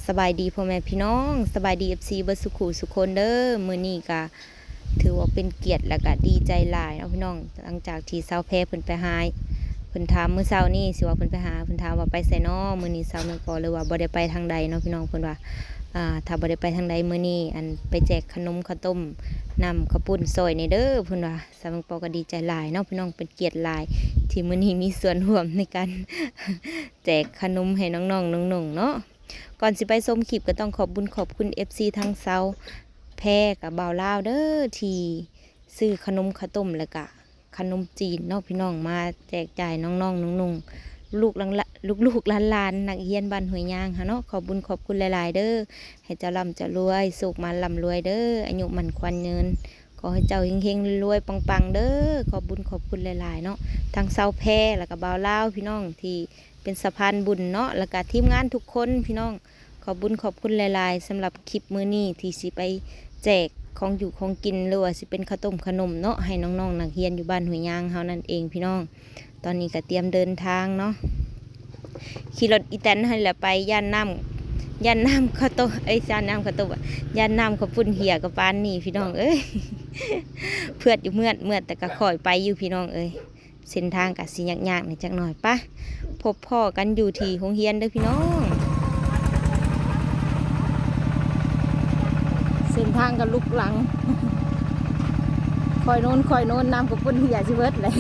ສະບາຍດີພໍ່ແມ່ພີ່ນ້ອງ, ສະບາຍດີ ເອັຟຊີ ເບິດສູ່ຄູ່ສູ່ຄົນເດີ. ມື້ນີ້ກະຖືວ່າເປັນກຽດ ແລະກະດີໃຈຫຼາຍເນາະພີ່ນ້ອງ, ຫຼັງຈາກທີ່ສາວແພເພິ່ນໄປຫາ, ເພິ່ນຖາມມື້ເຊົ້ານີ້ ຊິວ່າເພິ່ນໄປຫາ, ເພິ່ນຖາມວ່າໄປໃສນໍ, ມື້ນີ້ສາວແມງກໍເລີຍວ່າບໍ່ໄດ້ໄປທາງໃດເນາະພີ່ນ້ອງ. ເພິ່ນວ່າ ອ່າ ຖ້າບໍ່ໄດ້ໄປທາງໃດມື້ນີ້ ອັນ ໄປແຈກຂະໜົມເຂົ້າຕົ້ມ ນ້ຳເຂົ້າປຸ້ນຊ່ອຍແດ່ເດີ ເພິ່ນວ່າ. ສາວແມງກໍກໍດີໃຈຫຼາຍເນາະພີ່ນ້ອງ, ເປັນກຽດຫຼາຍທີ່ມື້ນີ້ມີສ່ວນຮ່ວມໃນການແຈກຂະໜົມໃຫ້ນ້ອງໆ ໜຸ່ງໆ ເນາະ. ກ່ອນຊິໄປຊົມຄລິບ ກໍຕ້ອງຂອບບຸນຂອບຄຸນ ເອັຟຊີ ທັງຊາວແພກັບບ່າວລາວເດີ ທີ່ຊື້ຂະໜົມເຂົ້າຕົ້ມ ແລະກະຂະໜົມຈີນເນາະພີ່ນ້ອງ ມາແຈກຈ່າຍນ້ອງໆ ໜຸ່ງໆ ລູກໆ ຫຼານໆ ນັກຮຽນບ້ານຫ້ວຍຍາງເຮົາເນາະ. ຂອບບຸນຂອບຄຸນຫຼາຍໆ ເດີ ໃຫ້ເຈົ້າລ່ຳເຈົ້າລວຍ ໂຊກໝານລ່ຳລວຍເດີ ອາຍຸໝັ້ນຂວັນຍືນ ຂໍໃຫ້ເຈົ້າເຮັງໆ ລວຍໆ ປັງໆ ເດີ. ຂອບບຸນຂອບຄຸນຫຼາຍໆ ເນາະ ທັງຊາວແພ ແລ້ວກະບ່າວລາວພີ່ນ້ອງ ທີ່ເປັນສະພານບຸນເນາະ ແລ້ວກະທີມງານທຸກຄົນພີ່ນ້ອງ. ຂອບບຸນຂອບຄຸນຫຼາຍໆ ສຳລັບຄລິບມື້ນີ້ ທີ່ຊິໄປແຈກຂອງຢູ່ຂອງກິນ ຫຼືວ່າຊິເປັນເຂົ້າຕົ້ມຂະໜົມເນາະ ໃຫ້ນ້ອງໆ ນັກຮຽນຢູ່ບ້ານຫ້ວຍຍາງເຮົານັ້ນເອງພີ່ນ້ອງ. ຕອນນີ້ກໍຕຽມເດີນທາງເນາະ ຂີ່ລົດອີແຕນຫັ້ນແຫຼະໄປ ຢ້ານນ້ຳ ຢ້ານນ້ຳເຂົ້າຕົ້ມ ເອີຍ ຢ້ານນ້ຳເຂົ້າຕົ້ມ ຢ້ານນ້ຳເຂົ້າປຸ້ນເຫ່ຍກະປານນີ້ພີ່ນ້ອງເອີຍ. ເຜືອດຢູ່ເມືອດ ເມືອດແຕ່ກະຄ່ອຍໄປຢູ່ພີ່ນ້ອງເອີຍ. ເສັ້ນທາງກະຊິຍາກໆ ແດ່ຈັກໜ້ອຍ. ປະ ພົບພໍ້ກັນຢູ່ທີ່ໂຮງຮຽນເດີພີ່ນ້ອງ. ເສັ້ນທາງກໍລຸກລັງ ຄ່ອຍໂນ້ນ ຄ່ອຍໂນ້ນ ນ້ຳກໍປຸ້ນເຫ່ຍຊິເບິດເລີຍ.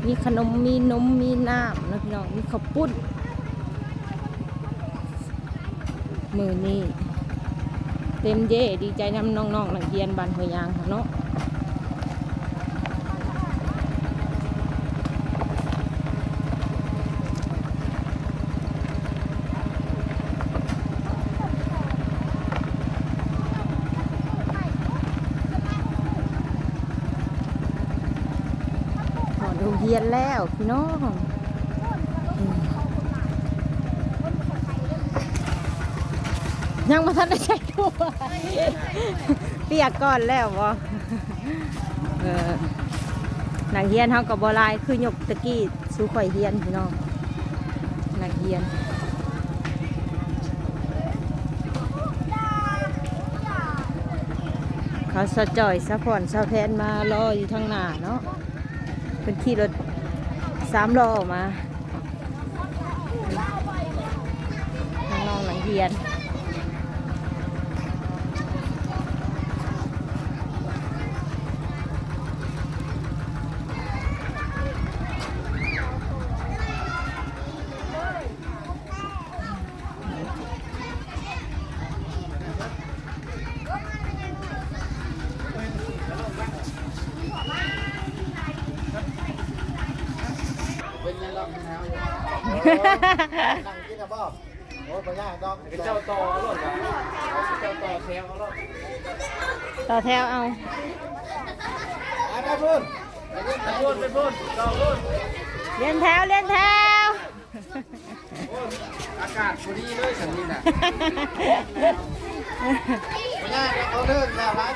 ມີຂະໜົມ ມີນົມ ມີນ້ຳເນາະພີ່ນ້ອງ ມີເຂົ້າປຸ້ນ. ມື້ນີ້ເຕັມເຢ້ ດີໃຈນຳນ້ອງໆ ນັກຮຽນບ້ານຫ້ວຍຍາງເຮົາເນາະ. ຮອດໂຮງຮຽນແລ້ວພີ່ນ້ອງ. ອືມ ຍັງບໍ່ທັນໄດ້ໃສ່ຖ້ວຍ ປຽກກ່ອນແລ້ວບໍ່? ເອີ ນັກຮຽນເຮົາກໍບໍ່ຫຼາຍຄືຍຸກຕະກີ້ ສູ່ຂ້ອຍຮຽນພີ່ນ້ອງ. ນັກຮຽນເຂົາ ສາວຈ້ອຍ ສາວພອນ ສາວແພນ ມາລໍຢູ່ທາງໜ້າເນາະ. ເພິ່ນຂີ່ລົດສາມລໍ້ມາ ນ້ອງໆ ນັກຮຽນ. ເປັນຫຍັງດອກ ນັ່ງກິນນະບໍ່? ໂອ້ ບໍ່ຍາກດອກ ເຈົ້າຕໍ່ເອົາໂລດ ເຈົ້າຕໍ່ແຖວເອົາໂລດ ຕໍ່ແຖວເອົາ ໄປພຸ້ນ ໄປພຸ້ນ ຕໍ່ພຸ້ນ ລຽນແຖວ ລຽນແຖວ. ໂອ້ຍ ອາກາດພໍດີເລີຍຊັ້ນນີ້ນະ ບໍ່ຍາກດອກ ເອົາເລີຍແລ້ວຫວາ.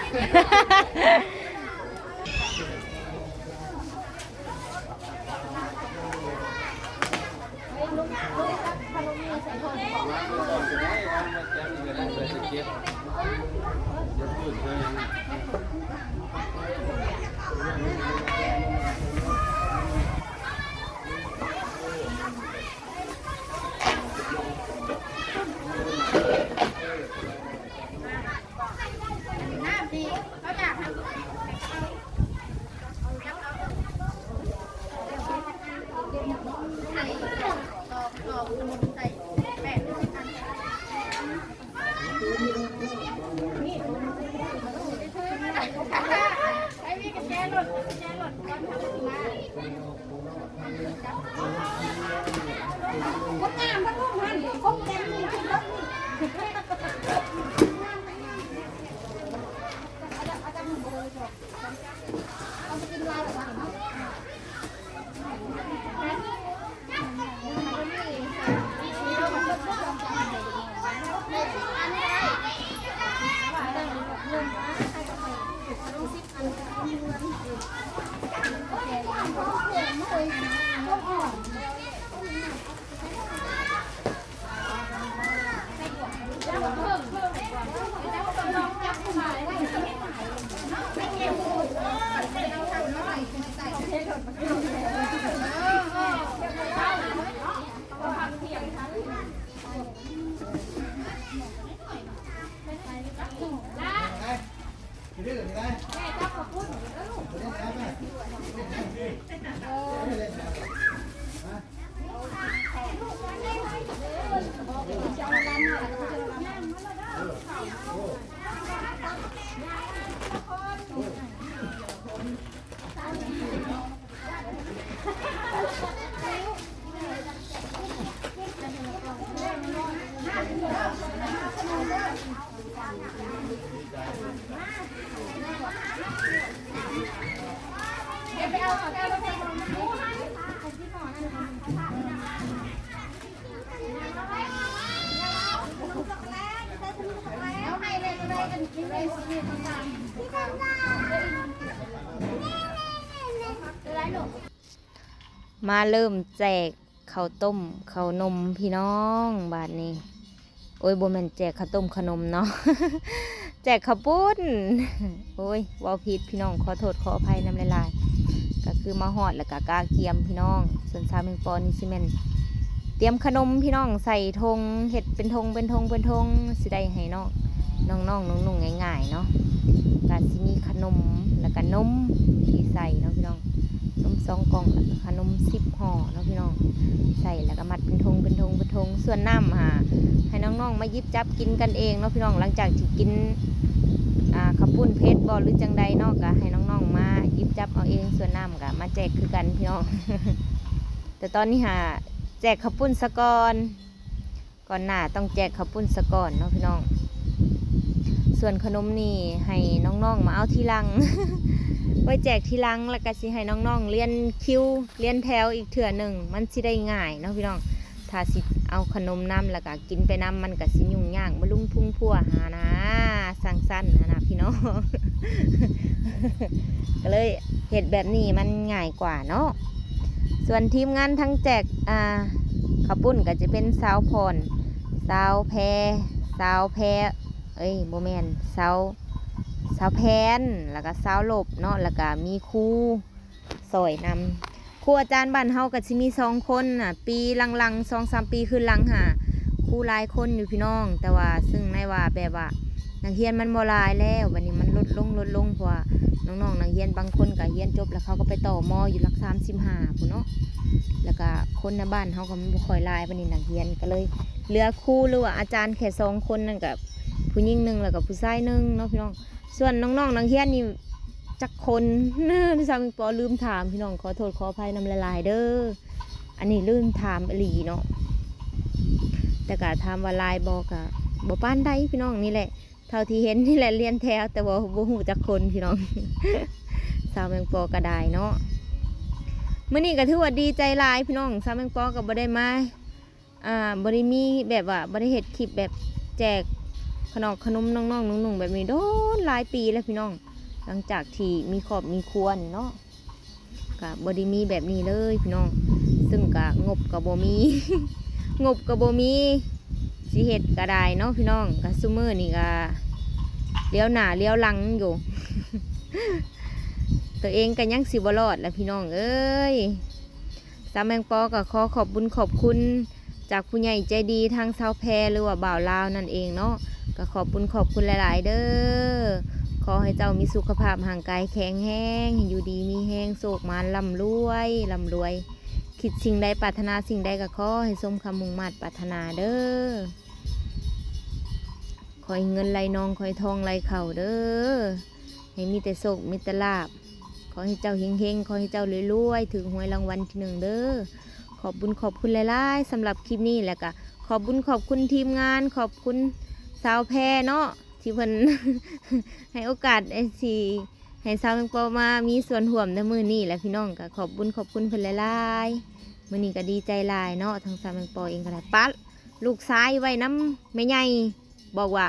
ມາເລີ່ມແຈກເຂົ້າຕົ້ມເຂົ້າໜົມພີ່ນ້ອງ ບາດນີ້. ໂອ້ຍ ບໍ່ແມ່ນແຈກເຂົ້າຕົ້ມເຂົ້າໜົມເນາະ ແຈກເຂົ້າປຸ້ນ. ໂອ້ຍ ເວົ້າຜິດພີ່ນ້ອງ ຂໍໂທດຂໍອະໄພນຳຫຼາຍໆ. ກໍຄືມາຮອດແລ້ວກໍກະກຽມພີ່ນ້ອງ. ສ່ວນສາວແມງປອນີ້ຊິແມ່ນຕຽມຂະໜົມພີ່ນ້ອງ ໃສ່ຖົງ ເຮັດເປັນຖົງ ເປັນຖົງ ເປັນຖົງ ຊິໄດ້ໃຫ້ນ້ອງ ນ້ອງໆ ນຸ່ງໆ ງ່າຍໆ ເນາະ. ກໍຊິມີຂະໜົມ ແລ້ວກໍນົມທີ່ໃສ່ເນາະພີ່ນ້ອງ. ນົມສອງກ່ອງ ແລ້ວກໍຂະໜົມສິບຫໍ່ເນາະພີ່ນ້ອງ ໃສ່ແລ້ວກໍມັດເປັນຖົງ ເປັນຖົງ ເປັນຖົງ. ສ່ວນນ້ຳຫາ ໃຫ້ນ້ອງໆ ມາຫຍິບຈັບກິນກັນເອງເນາະພີ່ນ້ອງ. ຫຼັງຈາກທີ່ກິນ ອ່າ ເຂົ້າປຸ້ນເຜັດບໍ່ ຫຼື ຈັ່ງໃດເນາະ ກໍໃຫ້ນ້ອງໆ ມາຫຍິບຈັບເອົາເອງ. ສ່ວນນ້ຳກໍມາແຈກຄືກັນພີ່ນ້ອງ ແຕ່ຕອນນີ້ຫາແຈກເຂົ້າປຸ້ນສາກ່ອນ. ກ່ອນໜ້າຕ້ອງແຈກເຂົ້າປຸ້ນສາກ່ອນເນາະພີ່ນ້ອງ. ສ່ວນຂະໜົມນີ້ໃຫ້ນ້ອງໆ ມາເອົາທີຫຼັງ ໄວ້ແຈກທີຫຼັງ ແລ້ວກໍຊິໃຫ້ນ້ອງໆ ລຽນຄິວ ລຽນແຖວອີກເທື່ອໜຶ່ງ ມັນຊິໄດ້ງ່າຍເນາະພີ່ນ້ອງ. ຖ້າຊິເອົາຂະໜົມນຳ ແລ້ວກໍກິນໄປນຳ ມັນກໍຊິຫຍຸ້ງຍາກ ມາລຸງພຸງພົວຫານາ ສັງສັນຫັ້ນນະພີ່ນ້ອງ ກໍເລີຍເຮັດແບບນີ້ມັນງ່າຍກວ່າເນາະ. ສ່ວນທີມງານທັງແຈກ ອ່າ ເຂົ້າປຸ້ນກໍຈະເປັນສາວພອນ ສາວແພ ສາວແພ ເອີຍ ບໍ່ແມ່ນ ສາວ ສາວແພນ ແລ້ວກໍສາວລົບເນາະ ແລ້ວກໍມີຄູຊ່ອຍນຳ. ຄູອາຈານບ້ານເຮົາກໍຊິມີສອງຄົນນະ ປີຫຼັງໆ ສອງສາມປີຄືນຫຼັງຫາ ຄູຫຼາຍຄົນຢູ່ພີ່ນ້ອງ. ແຕ່ວ່າເຊິ່ງໃນວ່າແບບວ່າ ນັກຮຽນມັນບໍ່ຫຼາຍແລ້ວ ບັດນີ້ມັນລົດລົງ ລົດລົງ ເພາະວ່ານ້ອງໆ ນັກຮຽນບາງຄົນກໍຮຽນຈົບແລ້ວ ເຂົາກໍໄປຕໍ່ມໍຢູ່ຫຼັກສາມສິບຫ້າພຸ້ນເນາະ. ແລ້ວກໍຄົນໃນບ້ານເຮົາກໍມັນບໍ່ຄ່ອຍຫຼາຍປານນີ້ ນັກຮຽນກໍເລີຍເຫຼືອຄູ ຫຼືວ່າອາຈານແຄ່ສອງຄົນນັ້ນ ກໍຜູ້ຍິງໜຶ່ງ ແລ້ວກໍຜູ້ຊາຍໜຶ່ງເນາະພີ່ນ້ອງ. ສ່ວນນ້ອງໆ ນັກຮຽນນີ້ຈັກຄົນ ສາວແມງປອລືມຖາມພີ່ນ້ອງ ຂໍໂທດຂໍອະໄພນຳຫຼາຍໆ ເດີ. ອັນນີ້ລືມຖາມອີ່ຫຼີເນາະ ແຕ່ກະຖາມວ່າຫຼາຍບໍ່ ກະບໍ່ປານໃດພີ່ນ້ອງ. ນີ້ແຫຼະ ເທົ່າທີ່ເຫັນນີ້ແຫຼະ ລຽນແຖວ ແຕ່ວ່າບໍ່ຮູ້ຈັກຄົນພີ່ນ້ອງ ສາວແມງປອກະໄດ້ເນາະ. ມື້ນີ້ກະຖືວ່າດີໃຈຫຼາຍພີ່ນ້ອງ ສາວແມງປອກະບໍ່ໄດ້ມາ ອ່າ ບໍ່ໄດ້ມີແບບວ່າ ບໍ່ໄດ້ເຮັດຄລິບແບບແຈກຂະໜອກຂະໜົມນ້ອງໆ ໜຸ່ງໆ ແບບນີ້ ໂດນຫຼາຍປີແລ້ວພີ່ນ້ອງ. ຫຼັງຈາກທີ່ມີຄອບມີຄົວນີ້ເນາະ ກະບໍ່ໄດ້ມີແບບນີ້ເລີຍພີ່ນ້ອງ ເຊິ່ງກະງົບກະບໍ່ມີ ງົບກະບໍ່ມີ ຊິເຮັດກະໄດ້ເນາະພີ່ນ້ອງ. ກະຊຸມື້ນີ້ກະຫຼຽວໜ້າຫຼຽວຫຼັງຢູ່ ໂຕເອງກະຍັງຊິບໍ່ລອດລະພີ່ນ້ອງເອີຍ. ສາວແມງປອກະຂໍຂອບບຸນຂອບຄຸນຈາກຜູ້ໃຫຍ່ໃຈດີທາງສາວແພ ຫຼືວ່າບ່າວລາວນັ້ນເອງເນາະ ກະຂອບບຸນຂອບຄຸນຫຼາຍໆ ເດີ. ຂໍໃຫ້ເຈົ້າມີສຸຂະພາບຮ່າງກາຍແຂງແຮງ ຢູ່ດີມີແຮງ ໂຊກໝານ ລ່ຳລວຍ ລ່ຳລວຍ ຄິດສິ່ງໃດປາດຖະໜາສິ່ງໃດ ກະຂໍໃຫ້ສົມຄຳມຸ່ງມາດປາດຖະໜາເດີ. ຂໍໃຫ້ເງິນໄຫຼນອງ ຂໍໃຫ້ທອງໄຫຼເຂົ້າເດີ. ໃຫ້ມີແຕ່ໂຊກ ມີແຕ່ລາບ ຂໍໃຫ້ເຈົ້າເຮັງໆ ຂໍໃຫ້ເຈົ້າລວຍໆ ຖືກຫວຍລາງວັນທີໜຶ່ງເດີ. ຂອບບຸນຂອບຄຸນຫຼາຍໆ ສຳລັບຄລິບນີ້ ແລ້ວກະຂອບບຸນຂອບຄຸນທີມງານ ຂອບຄຸນສາວແພເນາະ ທີ່ເພິ່ນໃຫ້ໂອກາດ ໄອ້ ຊິໃຫ້ສາວແມງປອມາມີສ່ວນຮ່ວມໃນມື້ນີ້ແຫຼະພີ່ນ້ອງ. ກະຂອບບຸນຂອບຄຸນເພິ່ນຫຼາຍໆ. ມື້ນີ້ກະດີໃຈຫຼາຍເນາະ ທາງສາວແມງປອເອງກະໄດ້ປະລູກຊາຍໄວ້ນຳແມ່ໃຫຍ່ ບອກວ່າ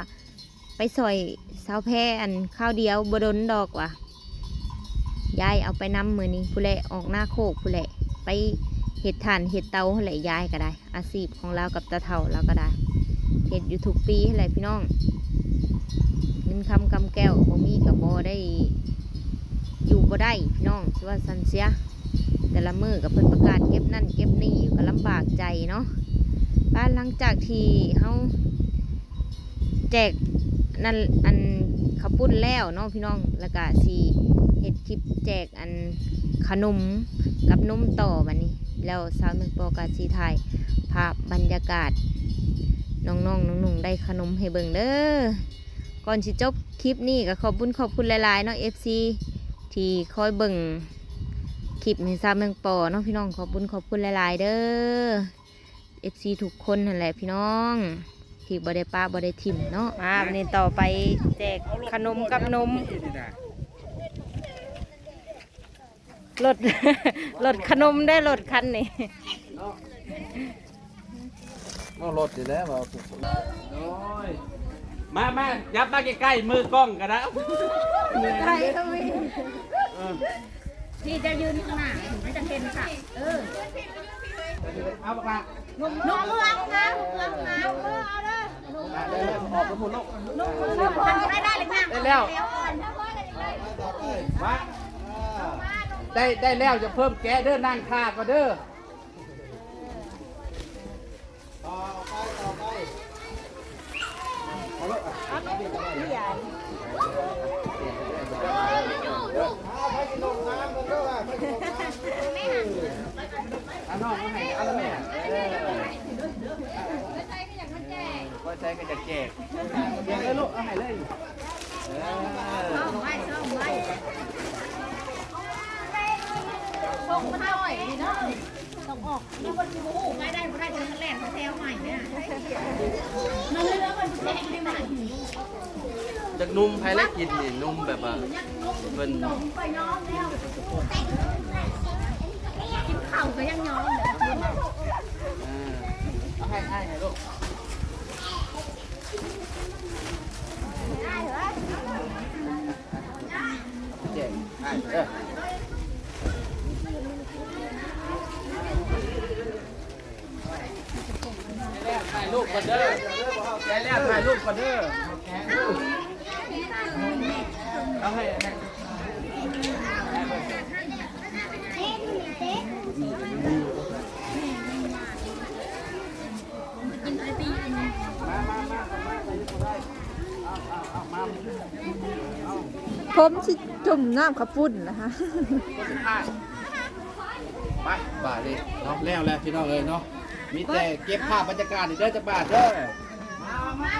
ໄປຊ່ອຍສາວແພ ອັນ ຄາວດຽວ ບໍ່ດົນດອກວ່າ ຍາຍເອົາໄປນຳມື້ນີ້ພຸ້ນແຫຼະ ອອກນາໂຄກພຸ້ນແຫຼະ ໄປເຮັດຖ່ານເຮັດເຕົາຫັ້ນແຫຼະ ຍາຍກະໄດ້. ອາຊີບຂອງລາວກັບຕາເຖົ້າລາວກະໄດ້ ເຮັດຢູ່ທຸກປີຫັ້ນແຫຼະພີ່ນ້ອງ. ເງິນຄຳກຳແກ້ວບໍ່ມີກະບໍ່ໄດ້ ຢູ່ບໍ່ໄດ້ພີ່ນ້ອງ ຊິວ່າຊັ້ນເສຍ. ແຕ່ລະມື້ກະເພິ່ນປະກາດເກັບນັ້ນເກັບນີ້ຢູ່ ກະລຳບາກໃຈເນາະ. ປາ ຫຼັງຈາກທີ່ເຮົາແຈກນັ້ນ ອັນ ເຂົ້າປຸ້ນແລ້ວເນາະພີ່ນ້ອງ ແລ້ວກະຊິເຮັດຄລິບແຈກອັນຂະໜົມກັບນົມຕໍ່ບາດນີ້ ແລ້ວສາວແມງປໍກະຊິຖ່າຍພາບບັນຍາກາດນ້ອງໆໜຸ່ງໆໄດ້ຂະໜົມໃຫ້ເບິ່ງເດີ້. ກ່ອນຊິຈົບຄລິບນີ້ກະຂອບບຸນຂອບຄຸນຫຼາຍໆເນາະ ເອັຟຊີ ທີ່ຄອຍເບິ່ງຄລິບໃຫ້ສາວແມງປໍເນາະພີ່ນ້ອງ ຂອບບຸນຂອບຄຸນຫຼາຍໆເດີ້. ເອັຟຊີທຸກຄົນຫັ້ນແຫຼະພີ່ນ້ອງ ທີ່ບໍ່ໄດ້ປະບໍ່ໄດ້ຖິ້ມເນາະ. ມາບາດນີ້ຕໍ່ໄປແຈກຂະໜົມກັບນົມ ລົດ ລົດຂະໜົມເດີ້ ລົດຄັນນີ້. ເອົາລົດນີ້ແຫຼະວ່າ ໂອ້ຍ ມາ ມາ ຫຍັບມາໃກ້ໆ ມືກ້ອງກໍໄດ້ ໃກ້ກໍມີ ເອີ ນີ້ເຈົ້າຢືນຂ້າງໜ້າ ມັນຈະເຫັນຄັກ ເອີ ເອົາບັກຫຼ້າ ນົມເມືອງນະ ນົມເມືອງນະ ນົມເມືອງເອົາເດີ້ ອອກໄປພຸ້ນລູກ ນົມເມືອງນະ ໄດ້ ໄດ້ແລ້ວ ໄດ້ແລ້ວ ວ່າ ໄດ້ ໄດ້ແລ້ວ ຢ່າເພີ່ມແກະເດີ້ ນັ່ງຖ້າກ່ອນເດີ້. ເອົານ້ອງມາໃຫ້ ເອົາລະແມ່ ເອີ ບໍ່ໃສ່ກໍຢາກແຈກ ແຈກເລີຍລູກ ເອົາໃຫ້ເລີຍ ເອີ ສົ່ງມາໜ້ອຍນີ້ເນາະ ຕ້ອງອອກ ມີຄົນຊິບໍ່ຮູ້ ໄປໄດ້ບໍ່ໄດ້ ຈະແລ່ນແຖວໃໝ່ເດ້ ມັນເຫຼືອມັນແຊງໃໝ່ ຈັກໜຸ່ມໃຜລະກິນນີ້ ໜຸ່ມແບບວ່າເພິ່ນ ກິນເຂົ້າກໍຍັງຍອມ ເອີ ເອົາໃຫ້ອ້າຍໃຫ້ລູກ. ແຈກ ໄປເດີ ຖ່າຍຮູບກ່ອນເດີ ໄດ້ແລ້ວ ຖ່າຍຮູບກ່ອນເດີ ເອົາໃຫ້ ໃຫ້ ຜົມຊິຈຸ່ມນ້ຳເຂົ້າປຸ້ນນະຮະ ໄປ ບາດນີ້ເນາະ ແລ້ວແລ້ວພີ່ນ້ອງເອີຍເນາະ ມີແຕ່ເກັບພາບບັນຍາກາດນີ້ເດີ ຈັກບາດເດີ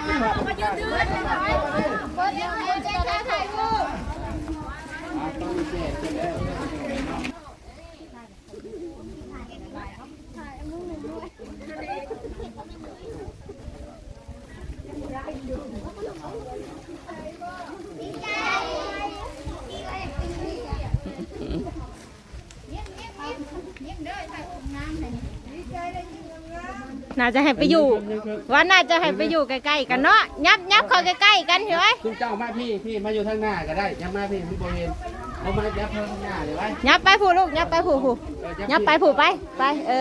ເກັບພາບບັນຍາກາດ ໜ້າຈະໃຫ້ໄປຢູ່ ວ່າໜ້າຈະໃຫ້ໄປຢູ່ໃກ້ໆກັນເນາະ ຫຍັບ ຫຍັບເຂົ້າໃກ້ໆກັນເຮີ້ຍ ຊຸມເຈົ້າມາພີ້ ພີ້ ມາຢູ່ທາງໜ້າກໍໄດ້ ຫຍັບມາພີ້ ມັນບໍ່ເຫັນ ເອົາມາຫຍັບເຂົ້າທາງໜ້ານີ້ໄວ້ ຫຍັບໄປພຸ້ນລູກ ຫຍັບໄປພຸ້ນ ເອີ ຫຍັບໄປພຸ້ນ ໄປ ໄປ ເອີ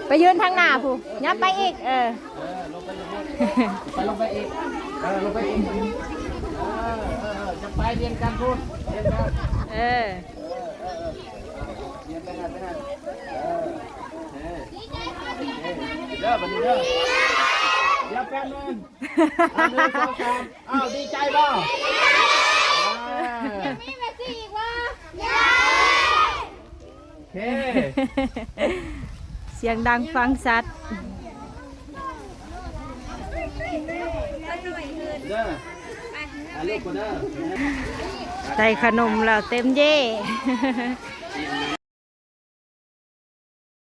ໄປຢືນທາງໜ້າພຸ້ນ ຫຍັບໄປອີກ ເອີ ເອີ ລົງໄປ ລົງໄປ ໄປ ລົງໄປອີກ ເອີ ລົງໄປອີກ ເອີ ເອີ ເອີ ຈະໄປລຽນກັນພຸ້ນ ລຽນກັນ ເອີ ເອີ ເອີ ເອີ ລຽນໄປຫັ້ນ ໄປຫັ້ນ ເອີ ເອີ ເດີ ບັດນີ້ເດີ ດຽວແປັບໜຶ່ງ ອ່າ ໜຶ່ງ ສອງ ສາມ ອ້າວ ດີໃຈບໍ່? ດີໃຈ ອ່າ ມີແມ່ຊີອີກບໍ່? ໂອເຄ ສຽງດັງຟັງຊັດ ເດີ ຖ່າຍຮູບກ່ອນເດີ ໄດ້ຂະໜົມແລ້ວເຕັມເຢ ກິນເນ